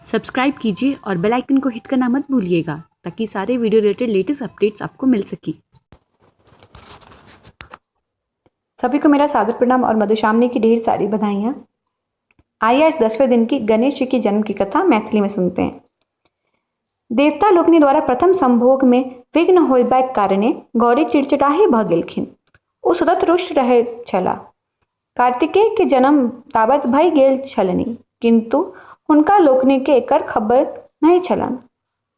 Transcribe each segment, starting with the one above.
Subscribe कीजिए और बेल icon को हिट करना मत भूलिएगा ताकि सारे वीडियो रिलेटेड लेटेस्ट अपडेट्स आपको मिल सके। सभी को मेरा सादर प्रणाम और मधुश्रावणी की ढेर सारी बधाइयाँ। आइए आज 10वें दिन की गणेश जी के जन्म की कथा मैथिली में सुनते हैं। देवता लोकनि द्वारा प्रथम संभोग में विघ्न होयबाक कारणे गौरी चिड़चिड़ाही भऽ गेलखिन। ओ सतत रुष्ट रहैत छलाह। कार्तिकेय के जन्म ताबत भऽ गेल छलनि, किन्तु हुनका लोकनि केँ एकर खबर नहि छलनि।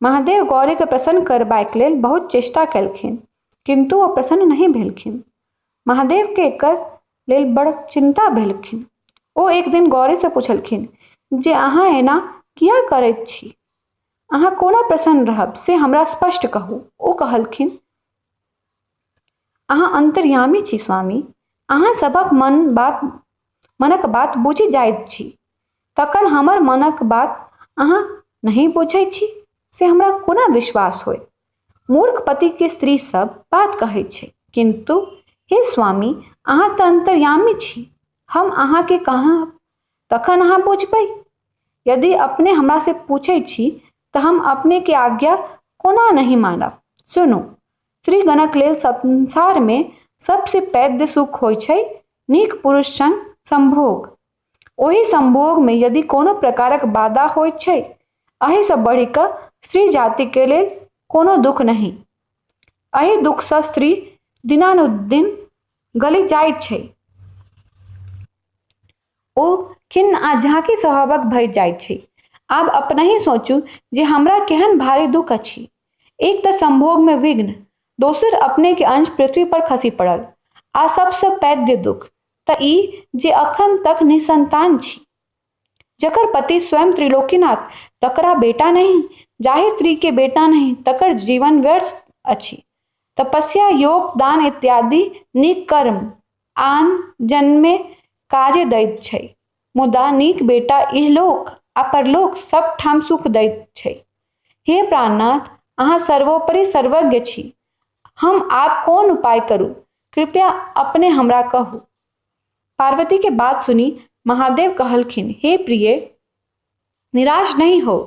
महादेव गौरी केँ प्रसन्न करबाक लेल बहुत चेष्टा कयलखिन, किन्तु ओ प्रसन्न नहि भेलखिन। महादेव केँ एकर लेल बड़ चिन्ता भेलखिन। ओ एक दिन गौरी सँ पुछलखिन जे अहाँ एना किएक करैत छी? अहाँ कोना प्रसन्न रहब से हमरा स्पष्ट कहू। ओ कहलखिन, अहाँ अन्तर्यामी छी स्वामी। अहाँ सभक मन बात मनक बात बुझि जाइत छी। तखन हमर मनक बात अहाँ नहि बुझैत छी से हमरा कोना विश्वास होयत? मूर्ख पतिके स्त्री सब बात कहैत छै, किन्तु हे स्वामी, अहाँ तऽ अन्तर्यामी छी। हम अहाँके कहब तखन अहाँ बुझबै। यदि अपने हमरासँ पूछैत छी तऽ हम अपनेके आज्ञा कोना नहि मानब? सुनू, स्त्रीगणक लेल संसारमे सबसँ पैघ सुख होइ छै नीक पुरुष संग संभोग। ओहि संभोगमे यदि कोनो प्रकारक बाधा होइत छै, एहिसँ बढ़ि कऽ स्त्री जातिके लेल कोनो दुख नहि। एहि दुखसँ स्त्री दिनानुदिन गलि जाइत छै। ओ खिन्न आ झाँकी स्वभावक भए जाइत छै। आब अपनहि सोचू जे हमरा केहन भारी दुख अछि। एक तऽ संभोगमे विघ्न, दोसर अपनेके अंश पृथ्वी पर खसि पड़ल आ सबसँ पैघ दुख तऽ ई जे अखन तक निःसंतान छी। जकर पति स्वयं त्रिलोकीनाथ, तकरा बेटा नहि, जाहि स्त्रीके बेटा नहि तकर जीवन व्यर्थ अछि। तपस्या, योग, दान इत्यादि नीक कर्म आन जन्ममे काजे दैत छै, मुदा नीक बेटा इहलोक आ परलोक सब ठाम सुख दैत छै। हे प्राणनाथ, अहाँ सर्वोपरि सर्वज्ञ छी। हम आब कोन उपाय करू? कृपया अपने हमरा कहू। पार्वती के बात सुनि महादेव कहलखिन, हे प्रिय, निराश नहि हो।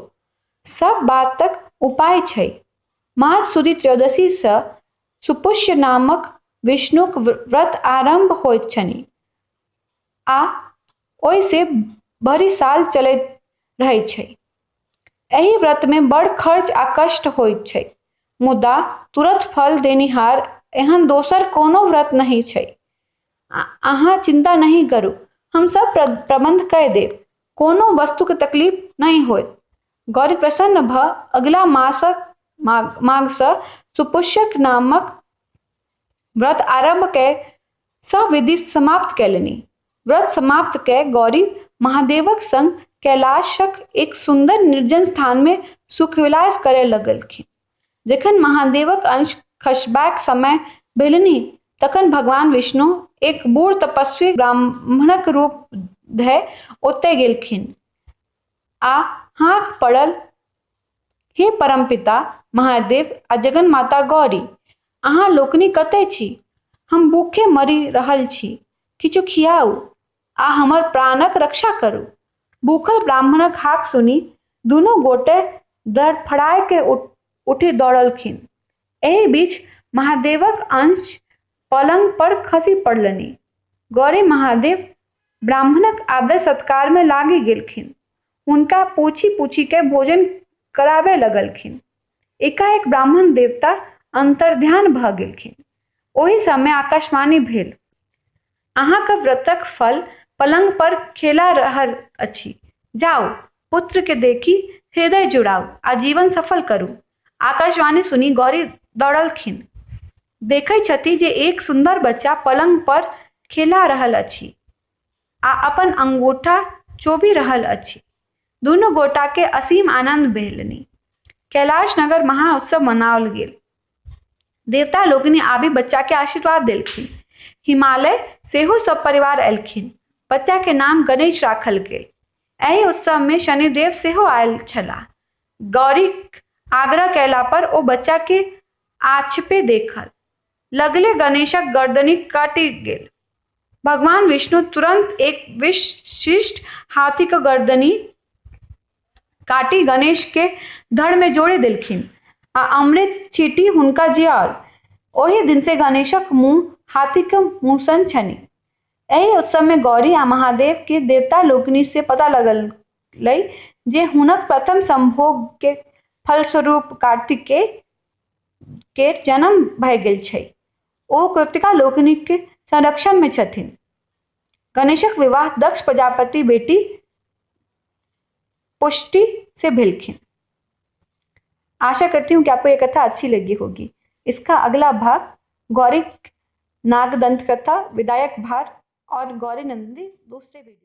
सब बातक उपाय छै। माघ सुदी त्रयोदशी सँ सुपुष्य नामक विष्णुक व्रत आरम्भ होइत छनि आ ओहिसँ भरि साल चलैत रहैत छै। एहि व्रतमे बड़ खर्च आ कष्ट होइत छै, मुदा तुरत फल देनिहार एहन दोसर कोनो व्रत नहि छै। अहाँ चिन्ता नहि करू, हम सब प्रबन्ध कय देब। कोनो वस्तुक तकलीफ नहि होयत। गौरी प्रसन्न भऽ अगिला मासक माघसँ सुपुष्यक नामक व्रत आरम्भ कय सविधि समाप्त कयलनि। व्रत समाप्त कय गौरी महादेवक संग कैलाशक एक सुन्दर निर्जन स्थानमे सुखविलास करय लगलखिन। जखन महादेवक अंश खसबाक समय भेलनि तखन भगवान विष्णु एक बूढ़ तपस्वी ब्राह्मणक रूप धय ओतय गेलखिन आ हाँक पड़ल, हे परमपिता महादेव आ जगन्माता गौरी, अहाँ लोकनि कतय छी? हम भूखे मरि रहल छी। किछु खियाउ आ हमर प्राणक रक्षा करू। भूखल ब्राह्मणक हाक सुनि दुनू गोटे धड़फड़ाय के उठि दौड़लखिन। एहि बीच महादेवक अंश पलंग पर खसि पड़लनि। गौरी महादेव ब्राह्मणक आदर सत्कार मे लागि गेलखिन। हुनका पूछि-पूछि कय भोजन कराबय लगलखिन। एकाएक ब्राह्मण देवता अन्तर्ध्यान भऽ गेलखिन। ओहि समय आकाशवाणी भेल, अहाँक व्रतक फल पलंग पर खेला रहल अछि। जाउ, पुत्र के देखि हृदय जुड़ाउ आ जीवन सफल करू। आकाशवाणी सुनि गौरी दौड़लखिन। देखै छथि जे एक सुन्दर बच्चा पलंग पर खेला रहल अछि आ अपन अंगूठा चोभि रहल अछि। दुनू गोटाकेँ असीम आनन्द भेलनि। कैलाश नगर महा उत्सव मनाओल गेल। देवता लोकनि आबि बच्चाकेँ आशीर्वाद देलखिन। हिमालय सेहो सब परिवार अयलखिन। बच्चाके नाम गणेश राखल गेल। एहि उत्सवमे शनिदेव सेहो आयल छलाह। गौरीक आग्रह कयला पर ओ बच्चाकेँ आछपे देखल। लगले गणेशक गरदनि कटि गेल। भगवान विष्णु तुरंत एक विशिष्ट हाथीक गरदनि काटि गणेश के धड़ मे जोड़ि देलखिन आ अमृत छीटि हुनका जिआओल। ओहि दिनसँ गणेशक मुँह हाथीक मुँह सन छनि। एहि उत्सव मे गौरी आ महादेव के देवता लोकनि सँ पता लगलै जे हुनक प्रथम संभोग के फलस्वरूप कार्तिकेय केर जन्म भए गेल छै। ओ कृत्तिका लोकनिक संरक्षण मे छथिन। गणेशक विवाह दक्ष प्रजापति बेटी पुष्टि से भेलखिन। आशा करती हूँ कि आपको ये कथा अच्छी लगी होगी। इसका अगला भाग गौरी नागदंत कथा, विधायक भार और गौरी नंदी दूसरे वीडियो।